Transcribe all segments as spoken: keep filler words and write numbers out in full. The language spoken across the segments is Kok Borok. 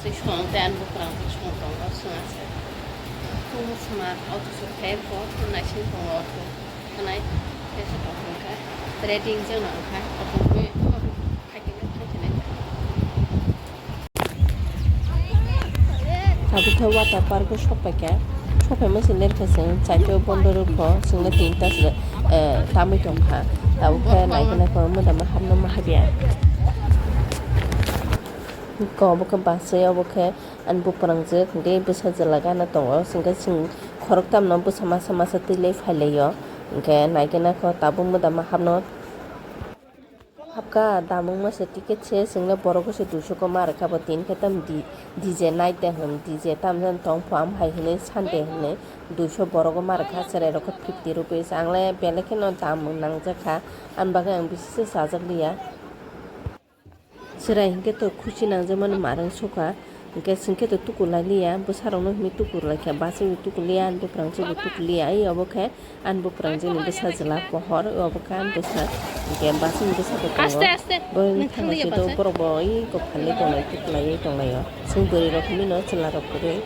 Song tei ani buphang song tongo, swnga se. Kumu swnga auto se khe bo naising tongo auto. Khanai tei se tong kha. Ready wngkha auto bai. Abo khe water park o sokpaikha. Sokpaima se lerkha chwng chaito bondo rwkho, chwngno tinta se, eh, tamwi tongkha. Tabuk khe naikhe naikhe mwdama hapno ma habya. Ko obo khe bus se, obo khe ani buprangjwk hwnkhe bwsa jwla gana tongo. Chwngkhe chwng khoroktamno bwsa masa masa twi lai phai laio. Hwnkhe naikhe naikhe tabuk mwdama hapno. Hapkha damungma se ticket se, chwngno borogo se duiso ko ma rwkha bo, tini khe tam di-, D J night de hwn, D J tam jani tong pho, am hai hwnwi Sunday hwnwi duiso borogo ma rwkha, chwrai rok khe fifty rupees, ang le belai kheno dam nangjak kha, ani bagwi ang bisi se chajak liya. Chwrai hinkhe to khuchi nangjakmani marwng sukha, hinkhe chwngkhe to tuku lai liya, bwsarokno hwnwi tuku lai kha, bachwi bo tuku liya, ani buprangjwk bo tuku liya, ai obo khe. Ani buprangjwkni bwsa jwla pohor, obo khe ani bwsa, hinkhe bachwini bwsa bo tongo. Aste, aste. Borokni thangnaisi do borok bo oi kok phalwi tongnai, tuklaiwi tonglaio. Chwng bwrwirok hinwi no chwlarok kwrwi.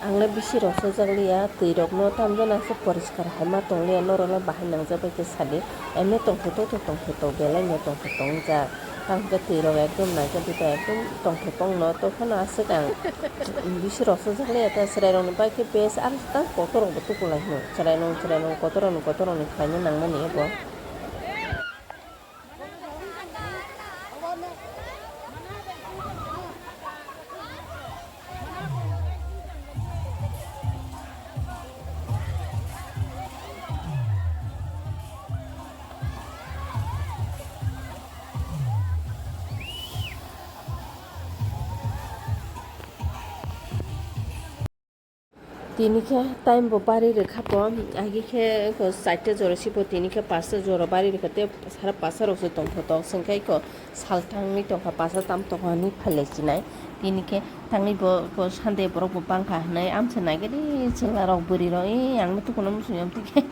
Ang le bisi rosojak liya, twi rok no tamjani aswk poriskar hai ma tong liya, norok le bahai nangjak bai khe sadi, emne tongthotok to tongthotok, belai no tongthotok wngjak, tamo khe twi rok ekdom naikhe dita ekdom tongthotok no, tei phano aswk ang bisi rosojak liya, ta chwrai rok ni bai khe bes aro ta kotor rok bo tukulai hino, chwrai rok chwrai rok kotor rok ni kotor rok ni khlaina nangmani abo. Tini khe time bo bari rwkha bo, agi khe ko charta jora si bo, tini khe pasta jora bari rwkha, tei sara pasta rok se tongthotok, chwng khe ko sal thangwi tongkha, pasta tam tongkha hinwi phai lai chinai. Tini khe thangwi bo ko Sunday borok bo bangkha hinwi amsa nai gari chwla rok bwrwi rok, ee, ang no tukuno muchung yam twi khe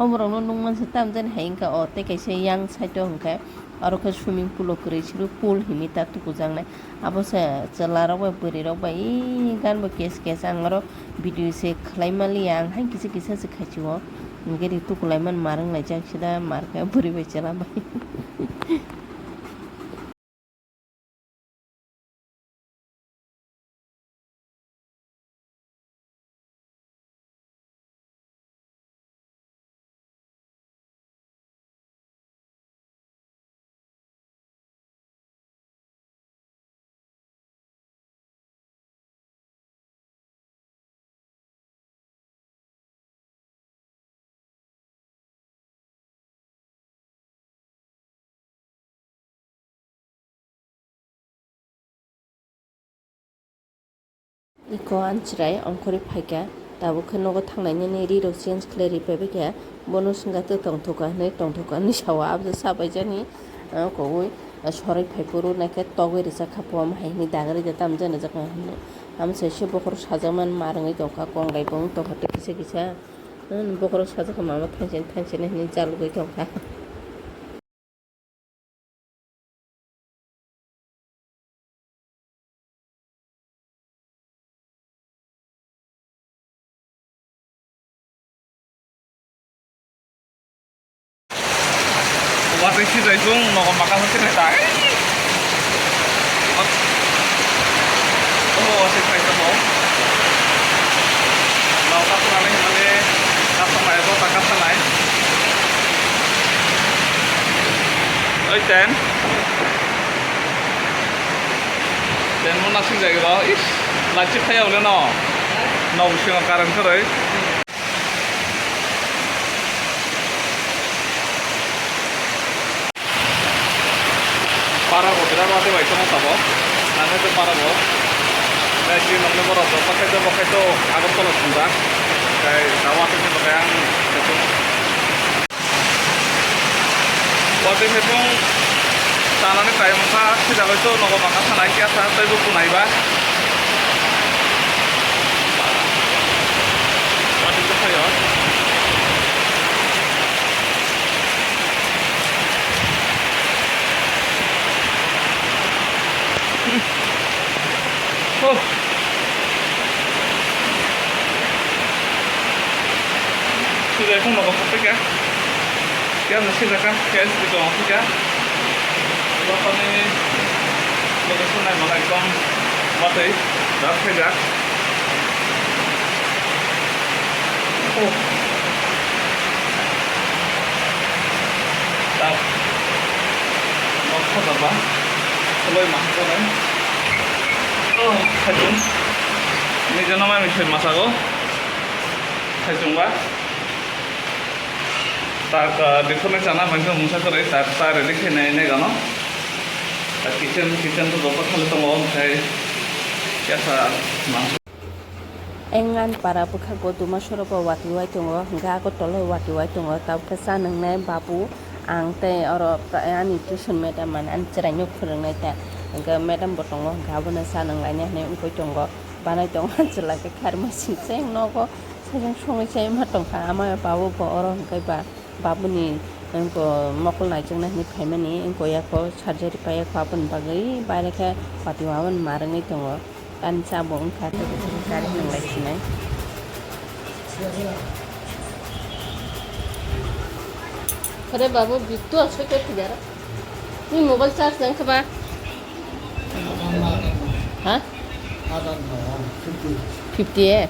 oborok no nung mansa tamjani hai wngkha, o tei kaisa yang side o hwnkhe aro khe swimming pool o kwrwi siro pool hinwi ta tukujaknai. Abo se chwla rok bai bwrwi rok bai ee gan bo kes kes ang oro video se khlai manliya, ang hai kisa kisa se khaisio, hinkhe ri tukulai man mar wng laijak sida mar khe bwrwi bai chwla bai. Iko ani chwrai ongkhorwi phaikha, tabuk khe nogo thangnainani ri rok change khlai ri paibaikha, bono swngkha tei tongthokha hinwi tongthokha hinwi sao, aboni sa baijani, ah, kogwi, ah, sorwi phaiphuru naikhe togwi rijak kha, bo omo hai hinwi dagwi rijak tamo jani rijak hinwi. Amo se se bokhorok sajakmani ma rwngwi tongkha, kongrai bo wng tongkha tei kisa kisa, hmm, bokhorok sajakha mama thangsani thangsani hinwi jalugwi tongkha. Watwi sijaisung nogo maka se sinai ta. Oh, se khai tamo. Nogo kasanai mane kasanai bo ta kasanai. Oi ten. Ten mo nasing jai ro. Is, lachik khai ya ule no. No bisingo current khoroi. Para bo birat watwi bai tongmo tabok. Nangkhe tei para bo. Tei chini nokni borok rok bo khaito bo khaito Agartala thwngjak. Tei tabuk aswk khe tongkha ang. Watwi khe chwng sa Anani tai mokha sida bai to nogo maka sana kya sa tei bo kunai ba. Wati ko sayo. Oh. Sida ko nogo khape kya. Kya na sida ka kya sida ko kya. Bapani location nai mana ekdom matei dak khaijak. Oh. Tak. Nok khajakba. Sulai ma khajaknai. Oh, khaijak. Ni jana mai mi soi masago. Khaijak ba. Tak, ah, dikho na chana mai mungsa kore. Tak, ta ready khe nai nai gano. Tak kitchen, kitchen to doktor khali tongo, omo khai. Kya sa mangsa. England para bwkhakbo Dumasoro bo watiwai tongo, hwnkhe Agartala o watiwai tongo, tabukhe cha nwngnai babu, ang tei oro pra-, ani tuition madam mane ani chwraino phwrwngnai ta, hwnkhe madam bo tongo, hwnkhe abono cha nwnglainai hinwi wngwi tongo, banai tongo, chwla khe kharma singcheng nogo, sajang songwi chai ma tongkha, ama babu bo oro hwnkhe ba. Babuni wngkha mokol naijakna hinwi phaimani, wngkha yakho surgery paiyakho, aboni bagwi baire khe pati wamani ma rwngwi tongo. Ani cha bo wngkha tei gari nwnglai sinai. Kare babu, bittu aswk khe thwiyara. Ni mobile charge nang khe ba? Ha? Fifty. Fifty, eh?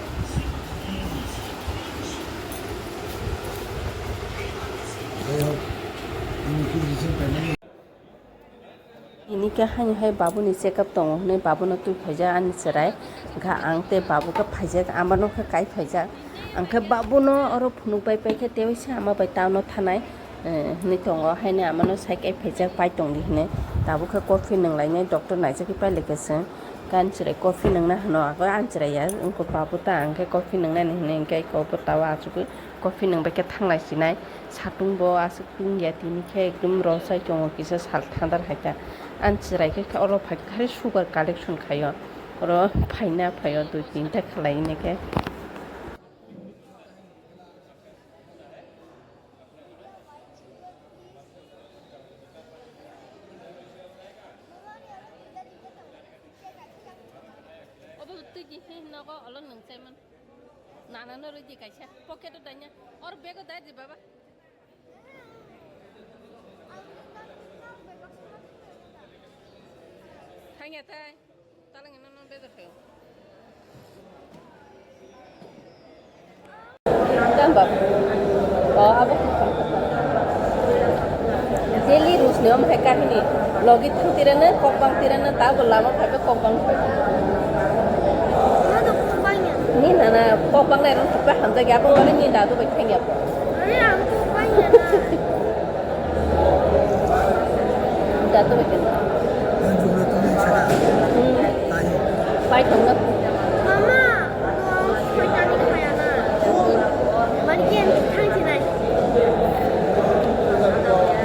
Tini khe haino hai babuni check up tongo hwnwi babuno twi phaijak ani chwrai. Hwnkha ang tei babu khe phaijak, amano khe kai phaijak. Ang khe babuno oro phunuk bai paikhe tei waisa ama bai town-o thanai. Eh, hwnwi tongo, haino amano sai kai phaijak, pai tongdi hwnwi. Tabuk khe coffee nwnglainai, doctor naijagwi pailai khe chwng. Khe ani chwrai coffee nwngna hwno, ago ani chwrai ya, wngkha babu ta, ang khe coffee nwngnani hwnwi, hwnkhe eko bo tawa achugwi coffee nwngbai khe thanglai sinai. Satung bo aswk tungya, tini khe ekdum rw chai tongo, kisa sal thandar hai ta. Ani chwrai khe oro phai khe khali sugar collection khaio, oro phaina phaio, dui tinta khlai hwnwi khe. Obo twi di, he, nogo olo nwng chaiman. Nana no rwdi kaisa. Pocket o daina. Or bag o dai di, baba. Thangya thai. Talang ino no beda phaio. Tang bab. O abo. Daily rules ni om hai kahini. Logi thang tirana, kok bang tirana, ta bo lama phai kok bang. Ni nana kok bang nai rong thik pa hamjak ya, bo ni dadu bai thang ya. Dadu bai thang. Hmm. Pai thang na. Mama, bo soitani khaya na. Mani ke thang sinai.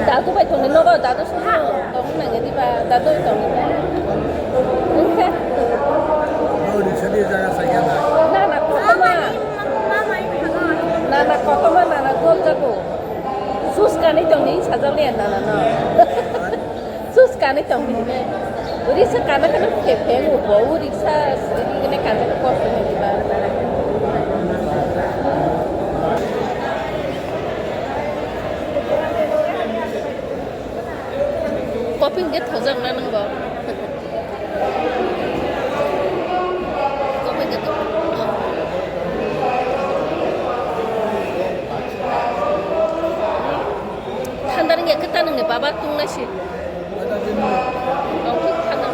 Dadu bai thang ni nogo, dadu sung tong nang di ba, dadu bai thang ni ba. Wngkha. Na na kotorma. Na na kotorma, na na gol jago. Sus kanwi tongdi, sajak le nana no. Sus kanwi tongdi ne. Uri se kana kana phe phe ngo bo, uri sa uri ne kana kosto ne ba. Koping de thojak na nang bo. Thandar wngya khe ta nungni baba tungna si. Tongthok thana.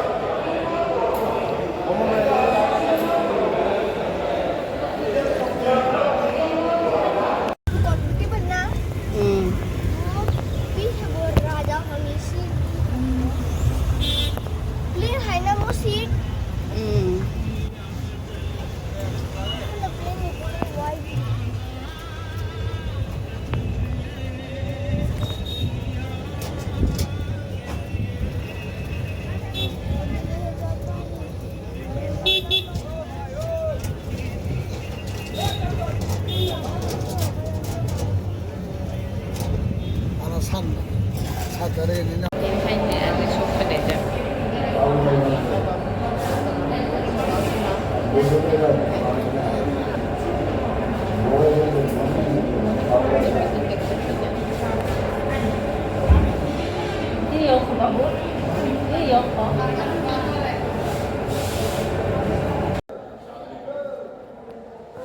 Hmm. Hmm.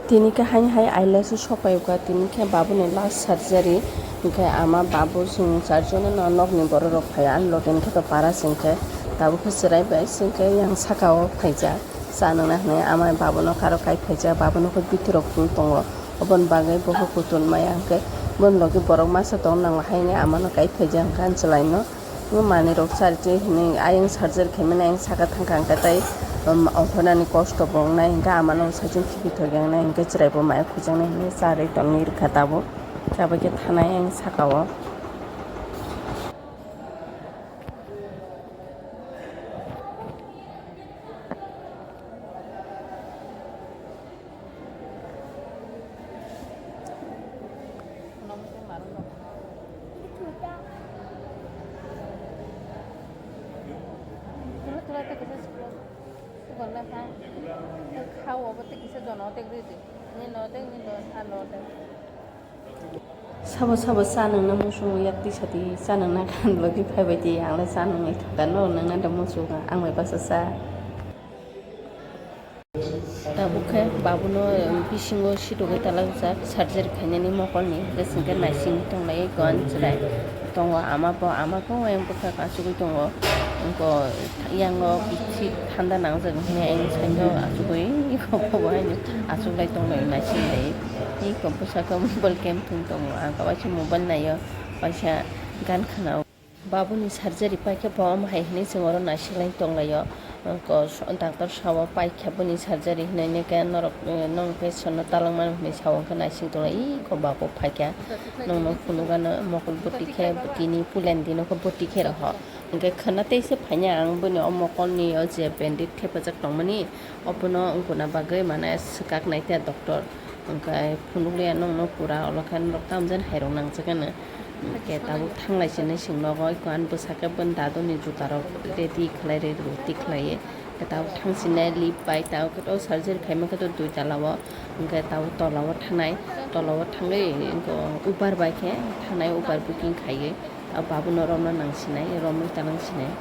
Tini khe haini hai ailasi sokpaiwkha, tini khe babuni last surgery. Hinkhe ama babu chwng charjon no nokni borok rok phaiya, ani loge hinkhe to para se hinkhe tabuk khe chwrai bai se hinkhe yang saka o phaijak cha nungna hinwi ama babuno karo kai phaijak, babuno khe bithi rok phung tongo, oboni bagwi bo khe kuchuk maya hinkhe boni logi borok masa tong nang haini amano kai phaijak hinkhe ani chwlaino. Manwi rok charwi hinwi ayang surgery khaimani ayang saka thangkha, hwnkhe tei, um, authornani kosto bo wngnai, hwnkhe amano saichung khibi thokya wngnai, hwnkhe chwraibo maya khujaknai hinwi charwi tongwi rwkha tabuk. Khe abo khe thanai ayang saka o. Sabo sabo cha nungna muchungo yak tisa twi cha nungna khan logi phaibai di, ang le cha nungwi thangkha, no nungna da muchungo ang bai basa cha. Tabuk khe babuno bisingo sitogwi talajak, surgery khainani mokolni, hwnkhe chwngkhe naisingwi tonglaio, ekko ani chwrai tongo, ama bo, ama bo ayang bwkhak achugwi tongo, wngkha yango bisi thanda nangjak hinwi ayang side o achugwi eko bo haino achuklai tonglaio, naising lai eko bwskango mobile camp thwng tongo, ang kaisa mobile naio, kaisa gan khna o. Babuni surgery paikhe bo omo hai hinwi chwng oro naisiklai tonglaio. Ko-, doctor sao paikha boni surgery hinwi khe norok, eh, nwng patient no talangmani hinwi sao, hwnkhe naising tonglai. Ih, ko babo phaikha, nwngno phunukgano mokol bwtwi khe, kini pulen dino khe bwtwi khe roho. Hwnkhe khwna teisa phaina ang boni o mokolni o je bandage thepajak tongmani, obono wngkuna bagwi mane swkak nai ta doctor. Hwnkhe phunukliya nwngno pura, olo khe norok tamjani hairok nangjak gana. Hwnkhe tabuk thanglai sini sing nogo, eko ani bwsakhe boni daduni jutarok ready khlai, ready khlaiwi. Hwnkhe tabuk thangsinai lift bai, tabuk khe o surgery khaima khe to dui tala o. Hwnkhe tabuk tola o thanai, tola o thangwi eko Uber bai khe thanai, Uber booking khaiwi. Abo babuno romna nangsinai, romwi ta nangsinai.